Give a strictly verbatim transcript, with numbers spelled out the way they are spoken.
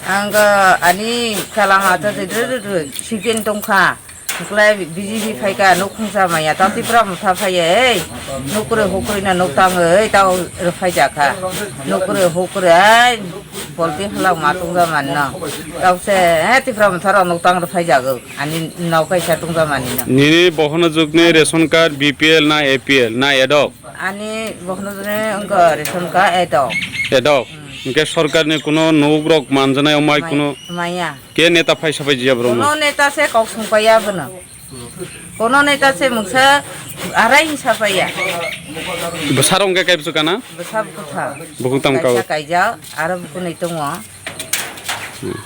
Ang ani kalama to de de de de sikin tongkha. Klai B J P phaika nuk khungsa maya ta Tipra motha phaiya ei. Nukre hukre na nuk tang ei ta rwphai jakha. Nukre hukre ai polti halak ma tungja manno. Tau se eh Tipra motha rok nuk tang rwphai jago. Ani nok kaisa tungja manino. Nini bohono jukni ration card B P L na A P L na edok? Ani bohono jukni wngkha ration card edok. Edok. Hmm. Hwnkhe sorkarni kuno nuk rok manjanai omai kuno maya. Ke neta phaisa phai jiya bro? Kuno neta se kok sungpaiya bono. Kuno neta se mungsa arai hinsa paiya. Bwsarok hwnkhe kaibwswk kana? Bwsa bwkha. Bwkhwk tam kao. Kaisa kaijak aro bwkhwnwi tongo. Hmm.